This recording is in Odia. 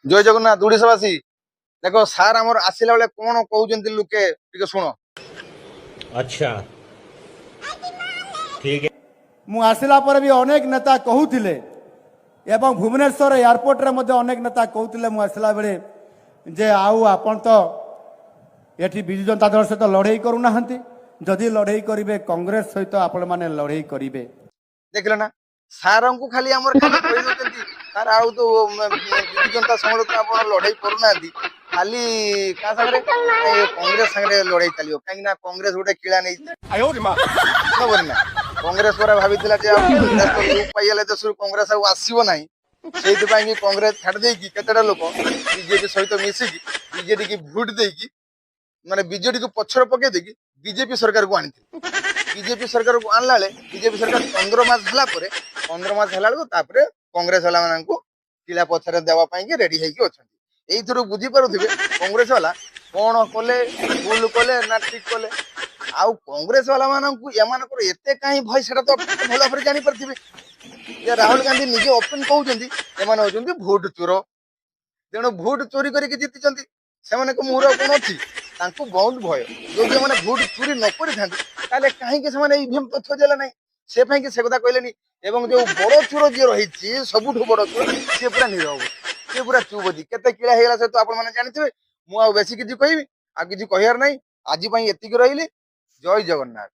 ଜୟ ଜଗନ୍ନାଥ ଓଡ଼ିଶାବାସୀ। ଦେଖ, ସାର୍ ଆମର ଆସିଲା ବେଳେ କଣ କହୁଛନ୍ତି ଲୋକେ, ଟିକେ ଶୁଣ। अच्छा, ठीक है। ମୁଁ ଆସିଲା ପରେ ବି ଅନେକ ନେତା କହୁଥିଲେ ଏବଂ ଭୁବନେଶ୍ୱର ଏୟାରପୋର୍ଟରେ ମଧ୍ୟ ଅନେକ ନେତା କହୁଥିଲେ ମୁଁ ଆସିଲା ବେଳେ ଯେ ଆଉ ଆପଣ ତ ଏଠି ବିଜୁ ଜନତା ଦଳ ସହିତ ଲଢ଼େଇ କରୁନାହାନ୍ତି, ଯଦି ଲଢ଼େଇ କରିବେ, କଂଗ୍ରେସ ସହିତ ଆପଣମାନେ ଲଢ଼େଇ କରିବେ। ଦେଖିଲ ନା, ସାରଙ୍କୁ ଖାଲି ଆମର ଖାଲି କହି ଦଉଛନ୍ତି, ସାର୍ ଆଉ ତ ବିଜୁ ଜନତା ସାଙ୍ଗରେ ତ ଆପଣ ଲଢେଇ କରୁନାହାନ୍ତି, ଖାଲି କାହା ସାଙ୍ଗରେ? ଏ କଂଗ୍ରେସ ସାଙ୍ଗରେ ଲଢେଇ ଚାଲିବ। କାହିଁକି ନା କଂଗ୍ରେସ ଗୋଟେ କିଳା ନେଇଛି ଖବର ନା। କଂଗ୍ରେସ ପରା ଭାବିଥିଲା ଯେ ଆଉ କଂଗ୍ରେସ ତ ଲୋପ ପାଇଗଲେ ଦେଶରୁ, କଂଗ୍ରେସ ଆଉ ଆସିବ ନାହିଁ। ସେଇଥିପାଇଁ କି କଂଗ୍ରେସ ଛାଡି ଦେଇକି କେତେଟା ଲୋକ ବିଜେପି ସହିତ ମିଶିକି ବିଜେଡି କି ଭୋଟ ଦେଇକି, ମାନେ ବିଜେଡି କୁ ପଛରେ ପକେଇ ଦେଇକି ବିଜେପି ସରକାରକୁ ଆଣିଥିଲେ। ବିଜେପି ସରକାରକୁ ଆଣିଲା ବେଳେ, ବିଜେପି ସରକାର 15 ମାସ ହେଲା ପରେ, 15 ମାସ ହେଲା ବେଳକୁ ତାପରେ କଂଗ୍ରେସ ବାଲା ମାନଙ୍କୁ କିଳା ପଛରେ ଦେବା ପାଇଁ କି ରେଡି ହେଇକି ଅଛନ୍ତି। ଏଇଥିରୁ ବୁଝିପାରୁଥିବେ କଂଗ୍ରେସ ବାଲା କଣ କଲେ, ଭୁଲ କଲେ ନା ଠିକ କଲେ। ଆଉ କଂଗ୍ରେସ ବାଲା ମାନଙ୍କୁ ଏମାନଙ୍କର ଏତେ କାହିଁ ଭୟ, ସେଟା ତ ଭଲ ଭାବରେ ଜାଣିପାରିଥିବେ ଯେ ରାହୁଲ ଗାନ୍ଧୀ ନିଜେ ଓପନ କହୁଛନ୍ତି, ଏମାନେ ହଉଛନ୍ତି ଭୋଟ ଚୋର। ତେଣୁ ଭୋଟ ଚୋରି କରିକି ଜିତିଛନ୍ତି, ସେମାନଙ୍କ ମୁହଁରେ ଆଉ କଣ ଅଛି? ତାଙ୍କୁ ବହୁତ ଭୟ। ଯଦି ଏମାନେ ଭୋଟ ଚୋରି ନ କରିଥାନ୍ତେ, ତାହେଲେ କାହିଁକି ସେମାନେ ଇଭିଏମ ତଥ୍ୟ ଦେଲେ ନାହିଁ? ସେ ପାଇଁ କି ସେ କଥା କହିଲେନି। ଏବଂ ଯୋଉ ବଡ ଚୋର ଯିଏ ରହିଛି, ସବୁଠୁ ବଡ ଚୋର, ସିଏ ପୁରା ନିରବ, ସିଏ ପୁରା ଚୁପ୍ ଅଛି। କେତେ କିଳା ହେଇଗଲା ସେ ତ ଆପଣ ମାନେ ଜାଣିଥିବେ। ମୁଁ ଆଉ ବେଶୀ କିଛି କହିବି, ଆଉ କିଛି କହିବାର ନାହିଁ। ଆଜି ପାଇଁ ଏତିକି ରହିଲି। ଜୟ ଜଗନ୍ନାଥ।